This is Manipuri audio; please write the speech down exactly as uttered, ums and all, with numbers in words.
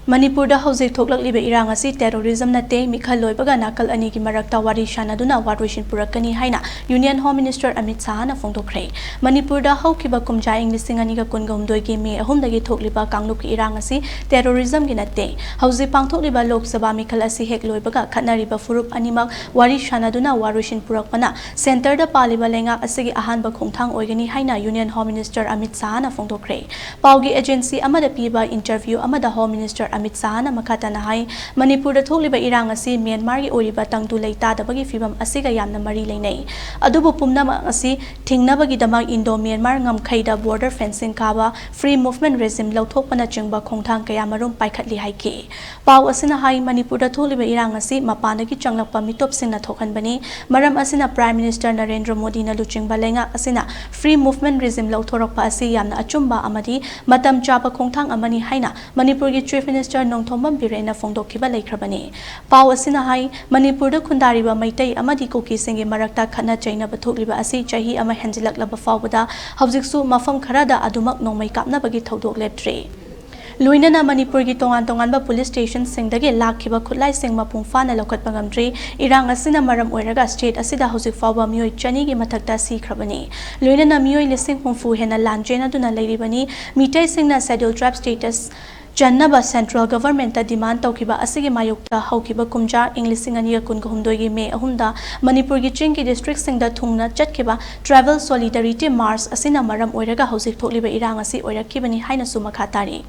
ꯃꯅꯤꯄꯨꯔꯗ ꯍꯧꯖꯤꯛ ꯊꯣꯛꯂꯛꯂꯤꯕ ꯏꯔꯥꯡ ꯑꯁꯤ terrorism ꯅꯠꯇꯦ, ꯃꯤꯈꯜ ꯂꯣꯏꯕꯒ ꯅꯥꯀꯜ ꯑꯅꯤꯒꯤ ꯃꯔꯛꯇ ꯋꯥꯔꯤ ꯁꯥꯟꯅꯗꯨꯅ ꯋꯥꯔꯣꯏꯁꯤꯟ ꯄꯨꯔꯛꯀꯅꯤ ꯍꯥꯏꯅ Union Home Minister ꯑꯃꯤꯠ ꯁꯥꯍꯅ ꯐꯣꯡꯗꯣꯛꯈ꯭ꯔꯦ꯫ ꯃꯅꯤꯄꯨꯔꯗ ꯍꯧꯈꯤꯕ ꯀꯨꯝꯖꯥ ꯏꯪ ꯂꯤꯁꯤꯡ ꯑꯅꯤꯒ ꯀꯨꯟꯒ ꯍꯨꯝꯗꯣꯏꯒꯤ ꯃꯦ ꯑꯍꯨꯝꯗꯒꯤ ꯊꯣꯛꯂꯤꯕ ꯀꯥꯡꯂꯨꯞꯀꯤ ꯏꯔꯥꯡ ꯑꯁꯤ terrorism ꯒꯤ ꯅꯠꯇꯦ꯫ ꯍꯧꯖꯤꯛ ꯄꯥꯡꯊꯣꯛꯂꯤꯕ ꯂꯣꯛ ꯁꯚꯥ ꯃꯤꯈꯜ ꯑꯁꯤ ꯍꯦꯛ ꯂꯣꯏꯕꯒ ꯈꯠꯅꯔꯤꯕ ꯐꯨꯔꯨꯞ ꯑꯅꯤꯃꯛ ꯋꯥꯔꯤ ꯁꯥꯟꯅꯗꯨꯅ ꯋꯥꯔꯣꯏꯁꯤꯟ ꯄꯨꯔꯛꯄꯅ centre ꯗ ꯄꯥꯜꯂꯤꯕ ꯂꯩꯉꯥꯛ ꯑꯁꯤꯒꯤ ꯑꯍꯥꯟꯕ ꯈꯣꯡꯊꯥꯡ ꯑꯣꯏꯒꯅꯤ ꯍꯥꯏꯅ Union Home Minister ꯑꯃꯤꯠ ꯁꯥꯍꯅ ꯐꯣꯡꯗꯣꯛꯈ꯭ꯔꯦ꯫ ꯄꯥꯎꯒꯤ agency ꯑꯃꯗ ꯄꯤꯕ interview ꯑꯃꯗ Home Minister ꯑꯃꯤꯠ ꯁꯥꯍꯅ ꯃꯈꯥ ꯇꯥꯅ ꯍꯥꯏ, ꯃꯅꯤꯄꯨꯔꯗ ꯊꯣꯛꯂꯤꯕ ꯏꯔꯥꯡ ꯑꯁꯤ ꯃ꯭ꯌꯥꯟꯃꯥꯔꯒꯤ ꯑꯣꯏꯔꯤꯕ ꯇꯪꯗꯨ ꯂꯩꯇꯥꯗꯕꯒꯤ ꯐꯤꯚꯝ ꯑꯁꯤꯒ ꯌꯥꯝꯅ ꯃꯔꯤ ꯂꯩꯅꯩ꯫ ꯑꯗꯨꯕꯨ ꯄꯨꯝꯅꯃꯛ ꯑꯁꯤ ꯊꯤꯡꯅꯕꯒꯤꯗꯃꯛ Indo Myanmar ꯉꯝꯈꯩꯗ border fencing ꯀꯥꯕ, free movement regime ꯂꯧꯊꯣꯛꯄꯅꯆꯤꯡꯕ ꯈꯣꯡꯊꯥꯡ ꯀꯌꯥꯃꯔꯨꯝ ꯄꯥꯏꯈꯠꯂꯤ ꯍꯥꯏꯈꯤ꯫ ꯄꯥꯎ ꯑꯁꯤꯅ ꯍꯥꯏ, ꯃꯅꯤꯄꯨꯔꯗ ꯊꯣꯛꯂꯤꯕ ꯏꯔꯥꯡ ꯑꯁꯤ ꯃꯄꯥꯟꯗꯒꯤ ꯆꯪꯂꯛꯄ ꯃꯤꯇꯣꯞꯁꯤꯡꯅ ꯊꯣꯛꯍꯟꯕꯅꯤ꯫ ꯃꯔꯝ ꯑꯁꯤꯅ Prime Minister ꯅꯔꯦꯟꯗ꯭ꯔ ꯃꯣꯗꯤꯅ ꯂꯨꯆꯤꯡꯕ ꯂꯩꯉꯥꯛ ꯑꯁꯤꯅ free movement regime ꯂꯧꯊꯣꯔꯛꯄ ꯑꯁꯤ ꯌꯥꯝꯅ ꯑꯆꯨꯝꯕ ꯑꯃꯗꯤ ꯃꯇꯝ ꯆꯥꯕ ꯈꯣꯡꯊꯥꯡ ꯑꯃꯅꯤ ꯍꯥꯏꯅ ꯃꯅꯤꯄꯨꯔꯒꯤ Chief Minister ꯅꯣꯡꯊꯣꯝꯕꯝ ꯕꯤꯔꯦꯟꯅ ꯐꯣꯡꯗꯣꯛꯈꯤꯕ ꯂꯩꯈ꯭ꯔꯕꯅꯤ꯫ ꯄꯥꯎ ꯑꯁꯤꯅ ꯍꯥꯏ, ꯃꯅꯤꯄꯨꯔꯗ ꯈꯨꯟꯗꯥꯔꯤꯕ ꯃꯩꯇꯩ ꯑꯃꯗꯤ ꯀꯨꯀꯤꯁꯤꯡꯒꯤ ꯃꯔꯛꯇ ꯈꯠꯅ ꯆꯩꯅꯕ ꯊꯣꯛꯂꯤꯕ ꯑꯁꯤ ꯆꯍꯤ ꯑꯃ ꯍꯦꯟꯖꯤꯜꯂꯛꯂꯕ ꯐꯥꯎꯕꯗ ꯍꯧꯖꯤꯛꯁꯨ ꯃꯐꯝ ꯈꯔꯗ ꯑꯗꯨꯃꯛ ꯅꯣꯡꯃꯩ ꯀꯥꯞꯅꯕꯒꯤ ꯊꯧꯗꯣꯛ ꯂꯦꯞꯇ꯭ꯔꯤ꯫ ꯂꯣꯏꯅꯅ ꯃꯅꯤꯄꯨꯔꯒꯤ ꯇꯣꯉꯥꯟ ꯇꯣꯉꯥꯟꯕ police station ꯁꯤꯡꯗꯒꯤ ꯂꯥꯛꯈꯤꯕ ꯈꯨꯠꯂꯥꯏꯁꯤꯡ ꯃꯄꯨꯡ ꯐꯥꯅ ꯂꯧꯈꯠꯄ ꯉꯝꯗ꯭ꯔꯤ꯫ ꯏꯔꯥꯡ ꯑꯁꯤꯅ ꯃꯔꯝ ꯑꯣꯏꯔꯒ state ꯑꯁꯤꯗ ꯍꯧꯖꯤꯛ ꯐꯥꯎꯕ ꯃꯤꯑꯣꯏ ꯆꯅꯤꯒꯤ ꯃꯊꯛꯇ ꯁꯤꯈ꯭ꯔꯕꯅꯤ꯫ ꯂꯣꯏꯅꯅ ꯃꯤꯑꯣꯏ ꯂꯤꯁꯤꯡ ꯍꯨꯝꯐꯨ ꯍꯦꯟꯅ ꯂꯥꯟ ꯆꯦꯟꯅꯗꯨꯅ ꯂꯩꯔꯤꯕꯅꯤ꯫ ꯃꯤꯇꯩꯁꯤꯡꯅ Scheduled Tribe status ꯆꯟꯅꯕ central government ꯇ demand ꯇꯧꯈꯤꯕ ꯑꯁꯤꯒꯤ ꯃꯥꯌꯣꯛꯇ ꯍꯧꯈꯤꯕ ꯀꯨꯝꯖꯥ ꯏꯪ ꯂꯤꯁꯤꯡ ꯑꯅꯤꯒ ꯀꯨꯟꯒ ꯍꯨꯝꯗꯣꯏꯒꯤ ꯃꯦ ꯑꯍꯨꯝꯗ ꯃꯅꯤꯄꯨꯔꯒꯤ ꯆꯤꯡꯒꯤ district ꯁꯤꯡꯗ ꯊꯨꯡꯅ ꯆꯠꯈꯤꯕ Tribal Solidarity March ꯑꯁꯤꯅ ꯃꯔꯝ ꯑꯣꯏꯔꯒ ꯍꯧꯖꯤꯛ ꯊꯣꯛꯂꯤꯕ ꯏꯔꯥꯡ ꯑꯁꯤ ꯑꯣꯏꯔꯛꯈꯤꯕꯅꯤ ꯍꯥꯏꯅꯁꯨ ꯃꯈꯥ ꯇꯥꯔꯤ꯫